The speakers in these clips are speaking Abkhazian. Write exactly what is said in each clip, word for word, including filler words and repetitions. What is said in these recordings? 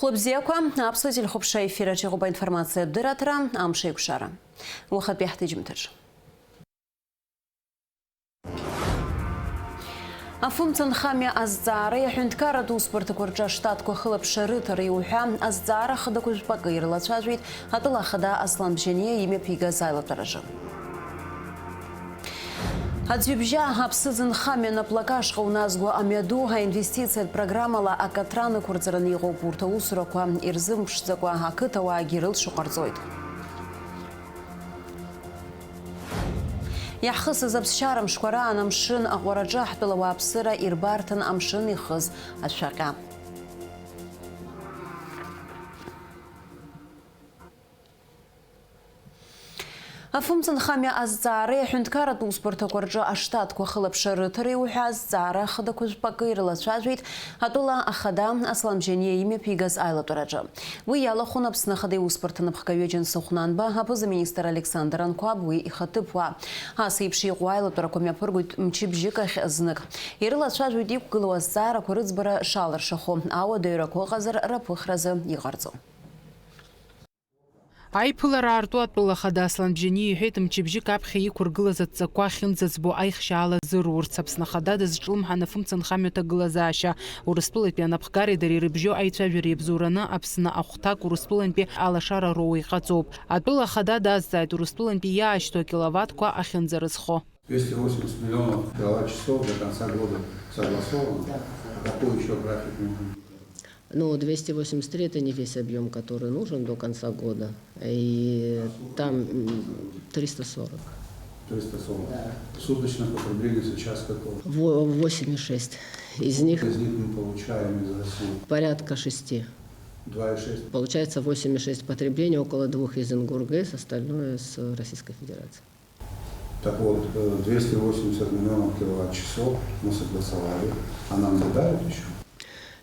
Хәлыбзиақәа, аԥсуа телехәаԥшра ефир аҿы иҟоуп аинформациатә дырраҭара, амш еиқәшара. Уахатәи ҳҭыжьымҭаҿ. Афымцамхамҩа азҵаареи аҳәынҭқарратә усбарҭақәа рҿы аштатқәа хылаԥшра рыҭареи уҳәа азҵаара хадақәа жәпакы ирылацәажәеит атәыла ахада Аслан Бжьаниа имҩаԥигаз аилатәараҿы. Аӡҩыбжьа аԥсыӡ нхамҩа наплакы ашҟа уназго амҩаду аинвестициатә программала акаҭран ықәырҵараны иҟоуп урҭ аусурақәа ирзымԥшӡакәа ақыҭауаагьы рылшо ҟарҵоит. Иаҳхысыз аԥсшьара мшқәа раан амшын аҟәараҿы ҳтәыла ауааԥсыра ирбарҭан амшын ихыз ашәаҟьа. Афымцамхамҩа азҵаареи аҳәынҭқарратә усбарҭақәа рҿы аштатқәа хылаԥшра рыҭареи уҳәа азҵаара хадақәа жәпакы ирылацәажәеит атәыла ахада Аслан Бжьаниа имҩаԥигаз аилатәараҿы. Уи иалахәын Аԥсны Ахада Иусбарҭа напхгаҩы Џьансыхә Нанба, аԥыза-министр Александр Анқәаб уи ихаҭыԥуаа. Ас еиԥш иҟоу аилатәарақәа мҩаԥыргоит мчыбжьык ахь знык. Ирылацәажәоит иқәгылоу азҵаарақәа рыӡбара шалыршахо, ауадаҩрақәа ыҟазар рыԥыхразы иҟарҵо. Аиԥылара аарту атәыла ахада Аслан Бжьаниа иҳәеит, мчыбжьык аԥхьа иқәыргылаз адҵақәа ахьынӡаӡбо аихшьаала зырурц, Аԥсны Ахада дазҿлымҳан афымца нхамҩа ҭагылазаашьа, Урыстәылатәи анапхгареи дареи рыбжьоу аицәажәареи абзоураны Аԥсны ахәҭак Урыстәылантәи алашара роуа иҟаҵоуп. Атәыла ахада дазҵааит, Урыстәылантәи иаашьҭоу акиловаттқәа ахьынӡарызхо. Двести восемьдесят миллионов киловатт-часов до конца года согласовано. Да. А какой ещё график нужен? Ну, двести восемьдесят три — это не весь объём, который нужен до конца года. И там, м, триста сорок. Триста сорок. Да. Суточное потребление сейчас какое? Во-, восемь и шесть. Из них... Из них мы получаем из России? Порядка шести. Два и шесть. Получается, восемь и шесть потребления, около двух из Ингургес, остальное с Российской Федерации. Так вот, э, двести восемьдесят миллионов киловатт-часов мы согласовали, а нам добавят ещё?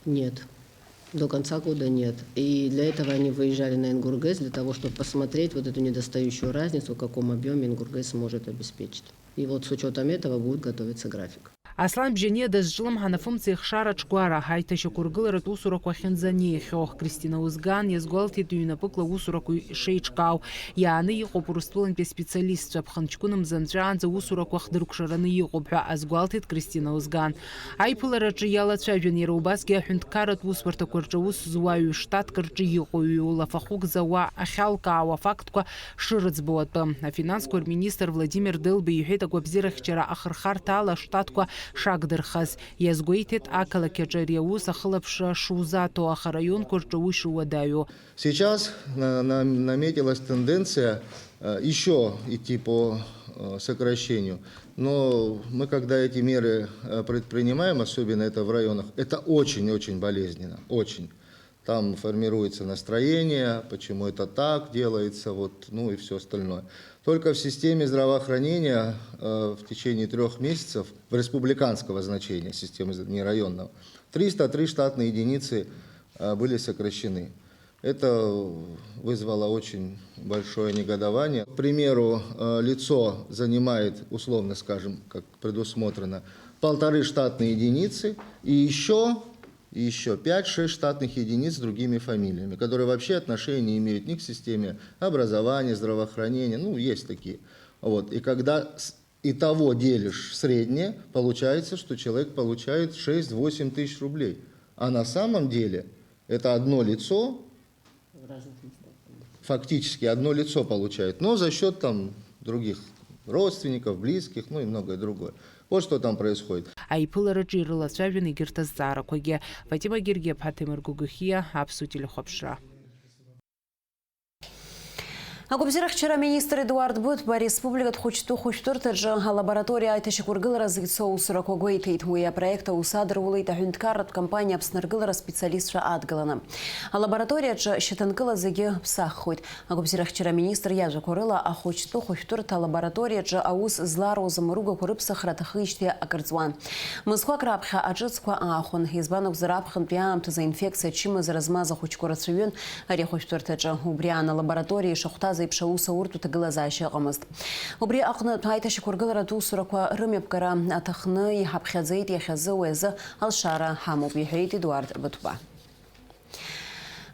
Нет. До конца года нет. И для этого они выезжали на Ингургес, для того, чтобы посмотреть вот эту недостающую разницу, в каком объёме Ингургес может обеспечить. И вот с учётом этого будет готовиться график. Аслан Бжьаниа дазҿлымҳан афымца ихшара аҿгәара, аиҭашьақәыргыларатә усурақәа ахьынӡанеихьоу Кристина Узган иазгәалҭеит ҩнапыкла усурақәа шеиҿкаау. Иааны иҟоуп Урыстәылантәи аспециалистцәа, ԥхынҷкәын мза нҵәаанӡа усурақәа хдыркәшараны иҟоуп ҳәа азгәалҭеит Кристина Узган. Аиԥылараҿы иалацәажәан иара убасгьы аҳәынҭқарратә усбарҭақәа рҿы аус зуа ҩ-штатк рҿы иҟоу ҩ-улафахәык зауа ахьалкаауа афактқәа шырыӡбо атәы. Афинансқәа рминистр Владимир Делба иҳәеит агәабзиарахьчара ахырхарҭа ала аштатқәа шагдырхаз. Иазгәеиҭеит, ақалақь аҿы ари аус ахылаԥшра шузаҭо, аха араионқәа рҿы уи шуадаҩу. Сейчас на-, на-, наметилась тенденция, э, ещё идти по, э, сокращению. Но мы, когда эти меры, э, предпринимаем, особенно это в районах, это очень-очень болезненно, очень. Там формируется настроение, почему это так делается, вот, ну и всё остальное. Только в системе здравоохранения, э, в течение трёх месяцев, в республиканского значения, системы, не районного, триста три штатные единицы, э, были сокращены. Это вызвало очень большое негодование. К примеру, э, лицо занимает, условно скажем, как предусмотрено, полторы штатные единицы, и ещё, и ещё пять-шесть штатных единиц с другими фамилиями, которые вообще отношения не имеют ни к системе образования, здравоохранения, ну, есть такие. Вот. И когда с-, итого делишь среднее, получается, что человек получает шесть-восемь тысяч рублей. А на самом деле это одно лицо, в разных местах, конечно, фактически одно лицо получает, но за счёт там других родственников, близких, ну и многое другое. Вот что там происходит. Аиԥылараҿы ирылацәажәон егьырҭ азҵаарақәагьы. Фатима Гергиаԥҳа, Ҭемыр Гогохиа, Аԥсуа телехәаԥшра. Агәабзиарахьчара аминистр Едуард Быҭәба ареспубликатә хәыҷтәы хәышәтәырҭаҿы алабораториа аиҭашьақәыргыларазы ицо аусурақәа гәеиҭеит. Уи апроект аус адырулеит аҳәынҭқарратә компаниа Аԥсны аргылара аспециалистцәа адгаланы. Алабораториаҿы шьаҭанкыла зегьы ԥсаххоит. Агәабзиарахьчара аминистр иажәақәа рыла, ахәыҷтәы хәышәтәырҭа алабораториаҿы аус злароуз амаругақәа рыԥсахра аҭахижьҭеи акыр ҵуан. Мызқәак раԥхьа аҿыцқәа аахәон, избан акәзар, аԥхынтәи аамҭазы аинфекциа ачымазара змаз ахәыҷқәа рацәаҩын ари ахәышәтәырҭаҿы. Убри аан алабораториа ишахәҭаз еиԥш аус ауртә ҭагылазаашьа ыҟамызт. Убри аҟнытә аиҭашьақәыргыларатә усурақәа рымҩаԥгара аҭахны иҳаԥхьаӡеит, иахьазы уи азы алшара ҳамоуп, иҳәеит Едуард Быҭәба.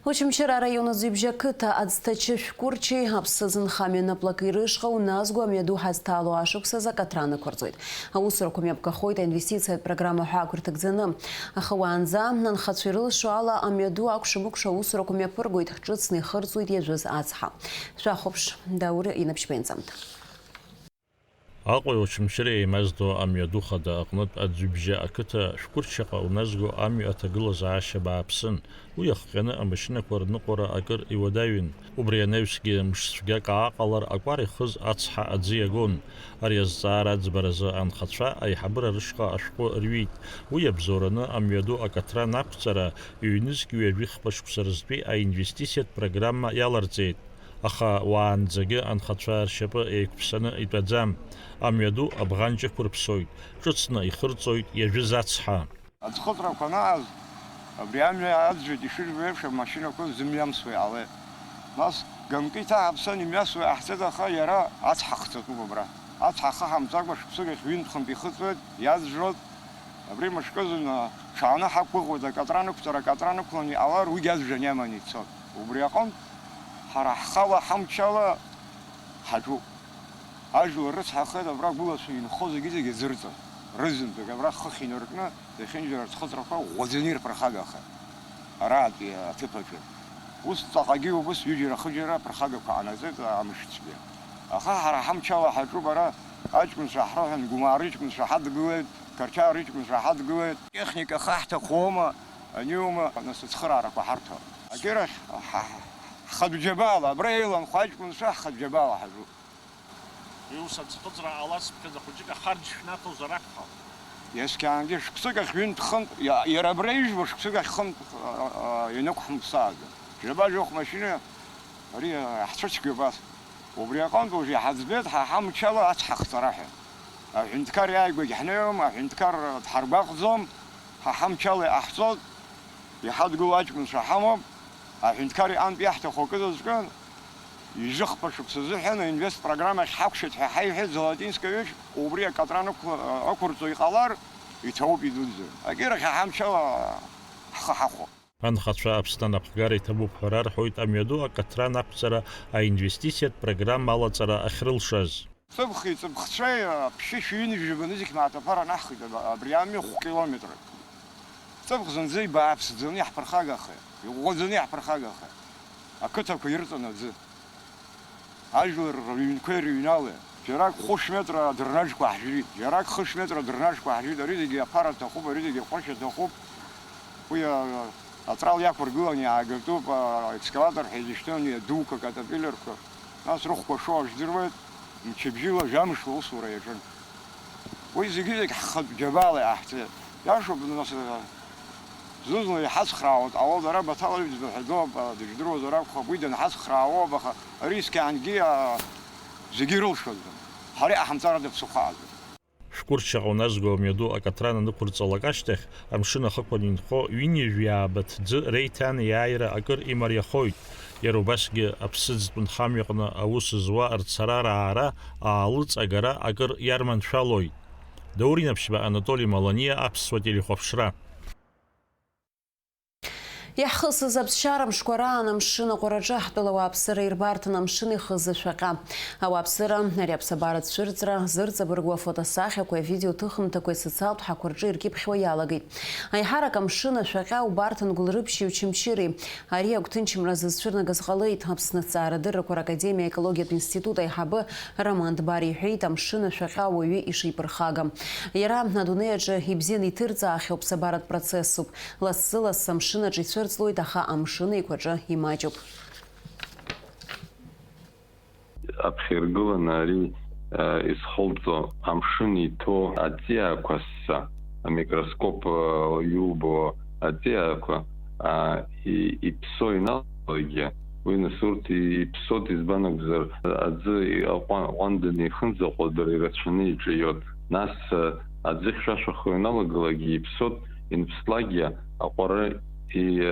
Очамчыра араион Аӡҩыбжьа ақыҭа Аӡҭачы шәҟәырчи аԥсыӡ нхамҩа наплаки рышҟа уназго амҩаду ҳазҭало ашықәсазы акаҭра нықәырҵоит. Аусурақәа мҩаԥгахоит аинвестициатә программа ҳәа ақәырҭыгӡаны. Аха уаанӡа, анхацәа ирылшо ала, амҩаду акәша-мыкәша аусурақәа мҩаԥыргоит, ҿыцны ихырҵоит иажәыз ацҳа. Шәахәаԥш, Даур инаԥшьбеинҵамҭа. Аҟәеи Очамчыреи еимаздо амҩаду хада аҟнытә Аӡҩыбжьа ақыҭа шәҟәырчаҟа уназго амҩа аҭагылазаашьа бааԥсын. Уи иахҟьаны амашьынақәа рныҟәара акыр иуадаҩын. Убри анаҩсгьы мшцәгьак ааҟалар, акәар ихыз ацҳа аӡы иагон. Ари азҵаара аӡбаразы анхацәа аиҳабыра рышҟа ашәҟәы рҩит. Уи иабзоураны амҩаду акаҭран ақәҵара ҩнызқь ҩажәихԥа шықәса рзтәи аинвестициатә программа иаларҵеит. Аха уаанӡагьы анхацәа ршьапы еиқәԥсаны итәаӡам. Амҩаду абӷанҷ ықәырԥсоит, ҿыцны ихырҵоит иажәыз ацҳа. Аӡхыҵрақәа анааз, абри амҩа аӡәӡәеит ишыжәбо еиԥш, амашьынақәа зымҩамсуа иҟалеит. Нас ганкы иҭаҳаԥсан имҩасуа иҟаҳҵеит, аха иара ацҳа хҵатәуп абра. Ацҳа ахы ҳамҵакәа шықәсык ахь ҩынтә-хынтә ихыҵуеит, иаӡәӡәоит. Абри мышкызны ҽааны ҳақәгәыӷуеит, акатран ықәҵара, акатран ықәланы иҟалар, уигьы аӡәӡәан иаманы ицоит. Убри аҟынтә, ҳара ҳхала ҳамчала ҳаҿуп. Ажәлар рыцҳахеит, абра гәылацәа инхо зегьы-зегьы аӡырҵан. Рызынтәык абра хыхь инаркны, зехьынџьара аӡхыҵрақәа ӷәӷәаӡаны ирԥырхагахеит. Аратәи аҭыԥаҿы. Ус ҵаҟагьы убыс ҩыџьара-хыџьара аԥырхагақәа ҟанаҵеит амшцәгьа. Аха ҳара ҳамчала ҳаҿуп ара, аҷкәынцәа ҳрыҳәан, Гәымаа рыҷкәынцәа ҳадгылеит, Қарҭаа рыҷкәынцәа ҳадгылеит. Техника ахы ҳҭахума, аниума, нас ацхыраарақәа ҳарҭо. Акьырахь ҳа-, ҳа-, ҳхатә џьабаала, абра еиланхо аҷкәынцәа ҳхатә џьабаала ҳаҿуп. Уи ус аӡхыҵра ҟалацыԥхьаӡа хәыҷык ахарџь шәнаҭозар акәхап. Иаскьаангьы шықәсык ахь ҩынтә-хынтә, иа-, иара абра ижәбо шықәсык ахь хынтә, а, а, ианықәҳмыԥсааӡо. Жәаба-жәохә машьына ари, а, ҳцәыцәгьоуп ас. Убри аҟынтә уажә иҳаӡбеит ҳа ҳамчала ацҳа хҵара ҳәа. Аҳәынҭқар иааигәагь ҳнеиуам, аҳәынҭқар дҳаргәаҟӡом, ҳа ҳамчала иҟаҳҵоит, иҳадгыло аҷкәынцәа ҳамоуп, аҳәынҭқар иҟынтә иаҳҭаху акы дазкын, ҩажәихԥа шықәса азыҳәан аинвестпрограмма ахь ҳақәшәеит ҳәа ҳаиҳәеит, Золотинскаҩык убри акатран ықәла-, ықәырҵо иҟалар, иҭабуп идуӡӡан. Акьырахь ҳамчала ҳхы ҳахәо. Анхацәа Аԥсны анапхгара иҭабуп ҳәа рарҳәоит амҩаду акатран ақәҵара аинвестициатә программа алаҵара ахьрылшаз. Ҵыԥхи ҵыԥхцәеи, ԥшьышәи ҩынҩажәи жәаба нызқь мааҭ аԥара анаҳхит, аб-, абри амҩа хә-километрак. Ҵыԥх зынӡа ибааԥсӡаны иаҳԥырхагахеит, иӷәӷәаӡаны иаҳԥырхагахеит. Ақыҭақәа ирҵан аӡы. Ажәлар рыҩнқәеи рыҩнали. Џьарак хәышә метра адырнаџқәа ҳжәит, џьарак хышә метра адырнаџқәа ҳжәит, ари зегьы аԥара аҭахуп, ари зегьы ҟәашьа аҭахуп. Уи, а, атрал иақәыргыланы иаагатәуп, а, экскаватор ҳәа изышьҭоу ани адуқәа, катапиллерқәа. Нас рыхәқәа шоу жәдыруеит, мчыбжьыла, жәамшла аусура иаҿын. Уи зегьы-зегь ҳхатә џьабаала иаҳҭеит. Иашоуп, нас, а, зны-зынла иҳацхраауа дҟалоит, ара Баҭал Аҩӡба ҳәа дыҟоуп, а, дыжәдыруазар акәхап, уи данҳацхраауоуп, аха ари искьаангьы, а, зегьы ирылшаӡом. Ҳара иҟаҳамҵар ада ԥсыхәа аӡам. Шәҟәырчаҟа уназго амҩаду акатран анықәырҵалак ашьҭахь, амшын ахықәан инхо ҩынҩажәи ааба ҭӡы реиҭанеиааира акыр имариахоит. Иара убасгьы аԥсыӡтә нхамҩаҟны аус зуа рцара-раара, аалыҵ агара акыр иарманшәалоит. Даур Инаԥшьба, Анатоли Маланиа, Аԥсуа телехәаԥшра. Иаҳхысыз аԥсшьара мшқәа раан амшын аҟәараҿы ҳтәыла ауааԥсыра ирбарҭан амшын ихыз ашәаҟьа. Ауааԥсыра ари аԥсабара цәырҵра зырҵабыргуа афотосахьақәеи авидеоҭыхымҭақәеи асоциалтә ҳақәа рҿы иркьыԥхьуа иалагеит. Аиҳарак амшын ашәаҟьа убарҭан Гәылрыԥшьи Очамчыреи. Ари агәҭынчымра зызцәырнагаз ҟалеит. Аԥсны аҭҵаарадыррақәа ракадемиа аекологиатә институт аиҳабы Роман Дбар иҳәеит, амшын ашәаҟьа ауаҩы ишиԥырхагам. Иара адунеи аҿы ибзианы иҭырҵаахьоу ԥсабаратә процессуп. Лассы-лассы амшын аҿы ицәырҵлоит, аха амшын еиқәаҿы имаҷуп. Аԥхьа иргыланы ари, а, изхылҵо амшын иҭоу аҵиаақәа сса, амикроскоп, а, иубо аҵиаақәа, а, и-, иԥсо иналалогьы, уи нас урҭ и-, иԥсоит, избан акәзар, аӡы аҟәа-, ҟәанданы ихынӡаҟоу дара ирацәаны иҿиоит. Нас, а, аӡы хьшәашәахо ианалагалакгьы иԥсоит, инԥслакгьы аҟәара и-,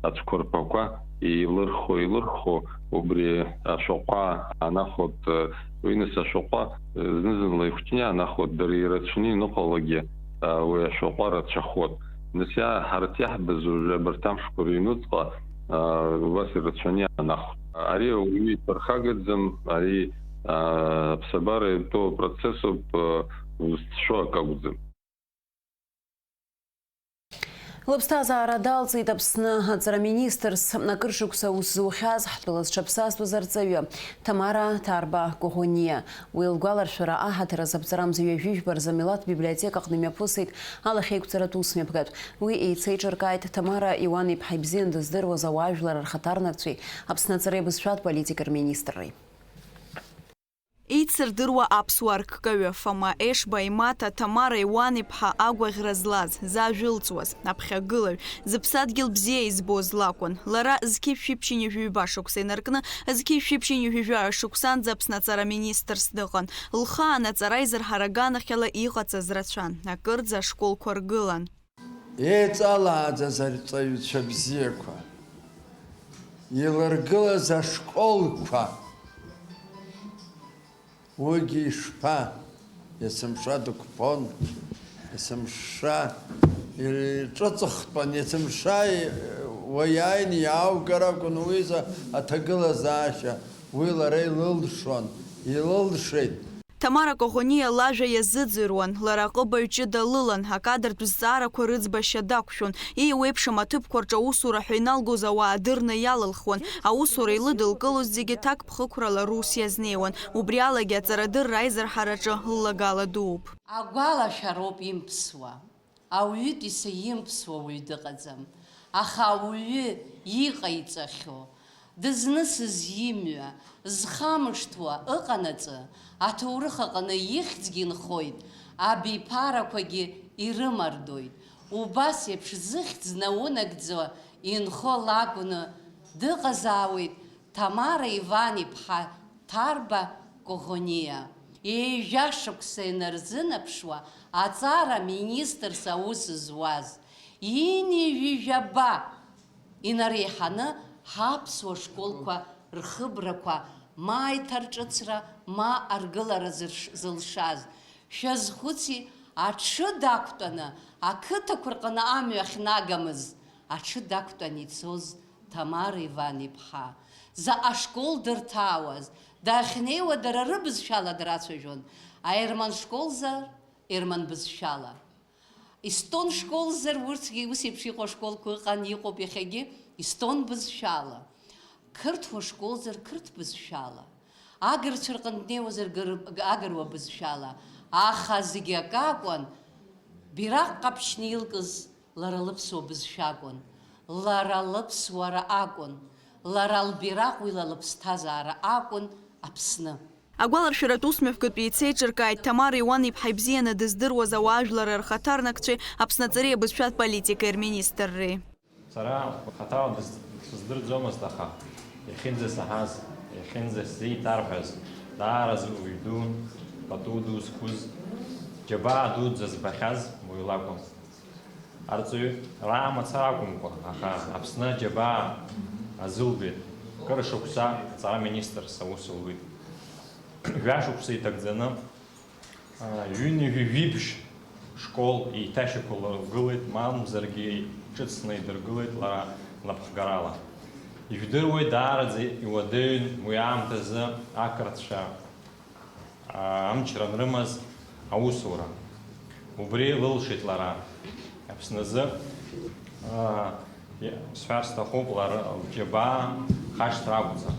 ацәқәырԥақәа еилырхо-еилырхо, убри ашәахәа анахәоит, уи нас ашәахәа зны-зынла ихәҷны иаанахәоит, дара ирацәаны иныҟәалогьы, уи ашәахәа рацәахоит. Нас иа-, ҳарҭ иаҳбаз уажәы абарҭ амшқәа рыҩнуҵҟа аа, убас ирацәаны иаанахәт. Ари ауаҩы иԥырхагаӡам, ари, аа, аԥсабара иатәу апроцессуп, аа, узцәшәо акы акәӡам. Лыԥсҭазаара далҵит Аԥсны аҵара министрс. Акыр шықәса аус зухьаз, ҳтәыла зҽаԥсазтәыз арҵаҩы Ҭамара Ҭарба Коӷониа. Уи лгәаларшәара аҳаҭыр азы аԥҵарамза ҩажәи жәба рзы амилаҭ библиотека аҟны имҩаԥысит алахьеиқәҵаратә усмҩаԥгатә. Уи еицеиҿыркааит Ҭамара Иуан-иԥҳа ибзианы дыздыруаз ауаажәлар рхаҭарнакцәеи Аԥсны аҵареи абызшәатә политикеи рминистрреи. Еицырдыруа аԥсуа арккаҩы Фома Ешба имаҭа Ҭамара Иуан-иԥҳа агәаӷьра злаз, зажәылҵуаз, аԥхьагылаҩ, зыԥсадгьыл бзиа избоз лакәын. Лара зқьи жәшәи ԥшьынҩажәи ҩба шықәса инаркны, зқьи жәшәи ԥшьынҩажәи жәаҩа шықәсанӡа Аԥсны аҵара министрс дыҟан. Лхаан аҵара изырҳара аганахьала иҟаҵаз рацәан, акырӡа ашколқәа ргылан. Еиҵалааӡаз арҵаҩцәа бзиақәа, илыргылаз ашколқәа, уигьы ишԥа, есымша дықәԥон, есымша иҿыҵыхтәан, есымша уа иааины иааугар акәын уи изы аҭагылазаашьа, уи лара илылшон, илылшеит. Ҭамара Коӷониа лажәа иазыӡырҩуан, лара аҟыбаҩ ҷыда лылан, акадртә зҵаарақәа рыӡбашьа дақәшәон, еиуеиԥшым аҭыԥқәа рҿы аусура ҳәа иналгоз ауаа дырны иалылхуан, аусура илыдылкылоз зегьы ҭакԥхықәрала рус иазнеиуан, убри алагьы аҵарадырра аизырҳараҿы ллагала дууп. Агәалашәароуп имԥсуа. Ауаҩытәыҩса имԥсуа уаҩ дыҟаӡам, аха ауаҩы иҟаиҵахьоу, дызнысыз имҩа, зхамышҭуа ыҟанаҵы, аҭоурых аҟны ихьӡгьы нхоит, абиԥарақәагьы ирымардоит. Убас еиԥш зыхьӡ наунагӡо инхо лакәны дыҟазаауеит Ҭамара Иван-иԥҳа Ҭарба Коӷониа. Ҩажәа шықәса инарзынаԥшуа аҵара министрс аус зуаз, ҩынҩажәи жәаба инареиҳаны ҳаԥсуа школқәа рхыбрақәа ма аиҭарҿыцра, ма аргылара зырш-, зылшаз. Шәазхәыци, аҽы дақәтәаны ақыҭақәа рҟны амҩа ахьнагамыз, аҽы дақәтәан ицоз Ҭамара Иван-иԥҳа, заҟа школ дырҭаауаз, дахьнеиуа дара рыбызшәала драцәажәон, аерман школзар, ерман бызшәала. Естон школзар, урҭгьы ус еиԥш иҟоу ашколқәа ыҟан, иҟоуп иахьагьы, естон бызшәала. Қырҭуа школзар, қырҭ бызшәала. Агырцәа рҟынтә днеиуазар, гыр-, агыруа бызшәала. Аха зегьы акакәын, бираҟ ҟаԥшьны илкыз лара лыԥсуа бызшәа акәын, лара лыԥсуара акәын, лара лбираҟ уи ла лыԥсҭазаара акәын Аԥсны. Агәаларшәаратә усмҩаԥгатә еицеиҿыркааит Ҭамара Иуан-иԥҳа ибзианы дыздыруаз ауаажәлар рхаҭарнакцәеи Аԥсны аҵареи абызшәатә политикеи рминистрреи. Сара хаҭала дыз-, сыздырӡомызт, аха иахьынӡасаҳаз, иахьынӡасзеиҭарҳәаз, даараӡа уаҩ дуун, пату ду зқәыз, џьабаа дуӡӡа збахьаз уаҩ лакәын. Арҵаҩраа мацара акәымкәа, аха Аԥсны аџьабаа азылбеит, кыр шықәса аҵара министрс аус луит. Жәашықәса иҭагӡаны, аа, ҩынҩажәи жәибжь школ еиҭашьақәыргылеит, мамзаргьы ҿыцны идыргылеит лара лнапхгарала. Ижәдыруеит, даараӡа иуадаҩын уи аамҭазы ақырҭцәа аа, амчра анрымаз аусура. Убри лылшеит лара. Аԥсназы, аа, сҳәар сҭахуп, лара лџьабаа хашҭра акәӡам.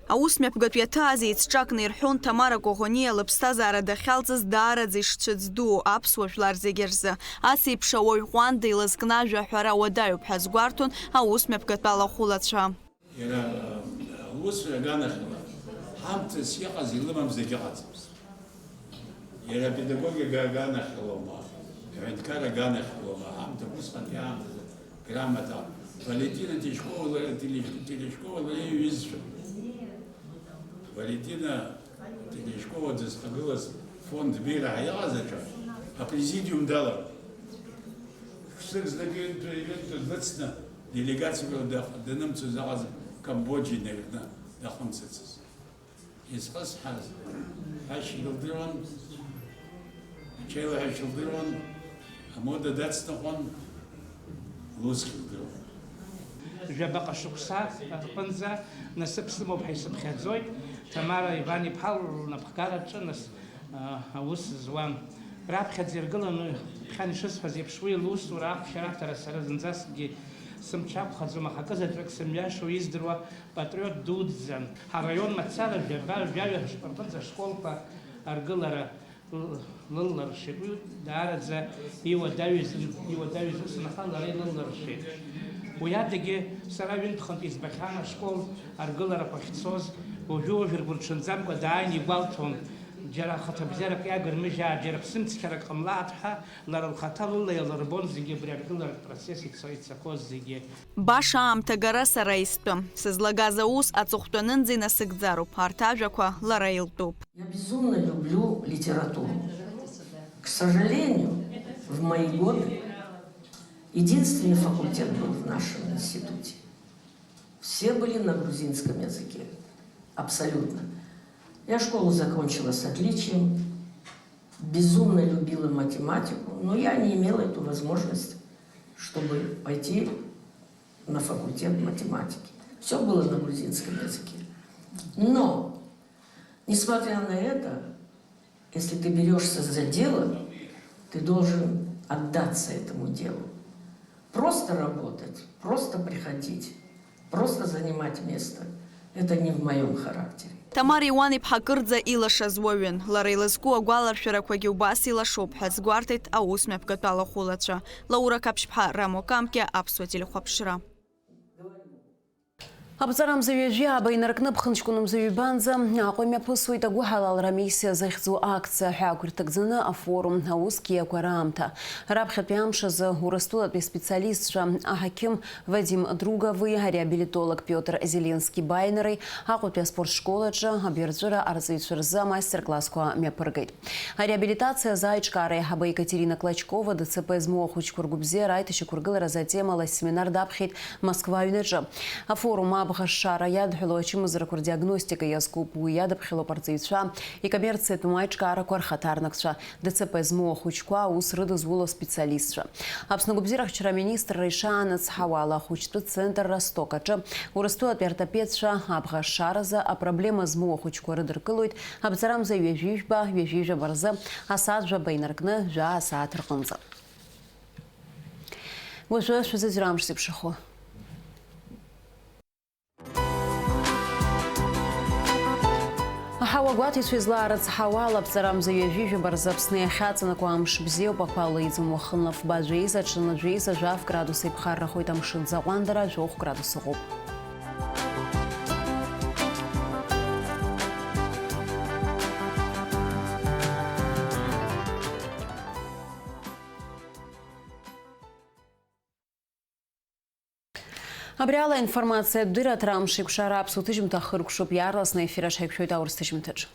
Аус мҩаԥгатә иаҭааз еицҿакны ирҳәон Ҭамара Коӷониа лыԥсҭазаара дахьалҵыз даараӡа ишцәыӡ дуу аԥсуа жәлар зегьы рзы. Ас еиԥш ауаҩ ҟәанда илызкны ажәа аҳәара уадаҩуп ҳәа азгәарҭон аус мҩаԥгатә алахәылацәа. Иара, э, лусура аганахьала, ҳамҭас иҟаз илымамзаргьы ыҟаӡамызт. Иара апедагогика аганахьалоума, аҳәынҭқарра аганахьалоума, ҳамҭак усҟантәи аамҭазы грамота, Валентина Терешкова, Телеш-, Терешкова лара иҩызцәа. Валентина Терешкова дызхагылаз фонд Бира ҳәа иҟаз аҿы апрезидиум далагон. Шықәсык знык ҩынтә, ҩынтә длыцны делегациала дах-, данымцоз аҟаз Камбоџьа инаркны дахымцацыз. Изхысҳаз ҳәашьагьы лдыруан, ачаилаҳәашьа лдыруан, амода дацныҟәон, лусгьы лдыруан. Жәабаҟа шықәса рҟынӡа насыԥ сымоуп ҳәа исыԥхьаӡоит, Ҭамара Иван-иԥҳа лнапхгараҿы нас, а, аус зуан. Раԥхьаӡа иргыланы, ԥхьан ишысҳәаз еиԥш, уи лусура ахәшьараҭара сара зынӡаскгьы сымҽакәхаӡом, аха акызаҵәык сымҩашьо издыруа патриот дуӡӡан. Ҳараион мацара жәаба, жәаҩа шықәса рҟынӡа ашколқәа аргылара лылнаршеит. Уи даараӡа иуадаҩыз, иуадаҩыз усын, аха лара илылнаршеит. Уи адагьы сара ҩынтәхынтә избахьан ашкол аргыларақәа ахьцоз, уажәы-уажәы ргәырҽанӡамкәа дааины игәалҭон, џьара ахаҭабзиарак иагырмыжьааит, џьара ԥсымцқьарак ҟамлааит ҳәа, лара лхаҭа лыла иалырбон зегьы абри аргыларатә процесс ицо-, ицақәоз зегьы. Баша аамҭагара сара истәым. Сызлагаз аус аҵыхәтәанынӡа инасыгӡароуп, арҭ ажәақәа лара илтәуп. Я безумно люблю литературу. К сожалению, в мои годы единственный факультет был в нашем институте. Все были на грузинском языке. Абсолютно. Я школу закончила с отличием. Безумно любила математику, но я не имела эту возможность, чтобы пойти на факультет математики. Все было на грузинском языке. Но, несмотря на это, если ты берешься за дело, ты должен отдаться этому делу. Просто работать, просто приходить, просто занимать место — это не в моём характере. Тамара Иуан-иԥҳа кырӡа илашаз уаҩын. Лара илызку агәаларшәарақәагьы убас илашоуп ҳәа азгәарҭеит аус мҩаԥгатәы алахәылацәа. Лаура Қаԥшьԥҳа, Рамо Камкиа, Аԥсуа телехәаԥшра. Аԥҵарамза ҩажәи ааба инаркны ԥхынҷкәынмза ҩбанӡа Аҟәа имҩаԥысуеит агәыҳалалра амиссиа захьӡу акциа ҳәа ақәирҭыгӡаны афорум аусқьиақәа раамҭа. Раԥхьатәи амш азы Урыстәылатәи аспециалистцәа аҳақьым Вадим Другови ареабилитолог Пиотр Зеленски-Байнери Аҟәатәи аспорт школ аҿы абаҩрҵәыра арҵаҩцәа рзы амастер-классқәа мҩаԥыргеит. Ареабилитациа азы аиҿкаара аиҳабы Екатерина Клочкова ДЦП змоу ахәыҷқәа ргәабзиара аиҭашьақәыргыларазы атемала асеминар даԥхьеит Москва аҩнаҿы. Афорум абӷа шшара иадҳәалоу ачымазарақәа рдиагностика иазкуп. Уи иадыԥхьалоуп арҵаҩцәа, икоммерциатәым аиҿкаарақәа рхаҭарнакцәа, ДЦП змоу ахәыҷқәа аус рыдызуло аспециалистцәа. Аԥсны агәабзиарахьчара аминистрра ишаанацҳауа ала, ахәыҷтәы центр Росток аҿы Урыстәылатәи ортопедцәа абӷа шшаразы апроблема змоу ахәыҷқәа рыдыркылоит, аԥҵарамза ҩажәи жәба, ҩажәи жәаба рзы асааҭ жәаба инаркны жәаа асааҭ рҟынӡа. Уажәы шәазыӡырҩ амш зеиԥшрахо. Аҳауа гәаҭеицәа излаарыцҳауа ала, аԥҵарамза ҩажәи жәаба рзы Аԥсны иахьаҵанакуа амш бзиоуп, ақәа леиӡом, уахынла фба жәеиза, аҽынла жәеиза, жәаф градус еиԥхаррахоит, амшын заҟәандара жәохә градус ыҟоуп. Абри ала аинформациатә дырраҭара Амшеикәшара аԥсуа ҭыжьымҭа ахыркәшоуп, иаарласны аефир аҿы ҳаиқәшәоит аурыс ҭыжьымҭаҿы.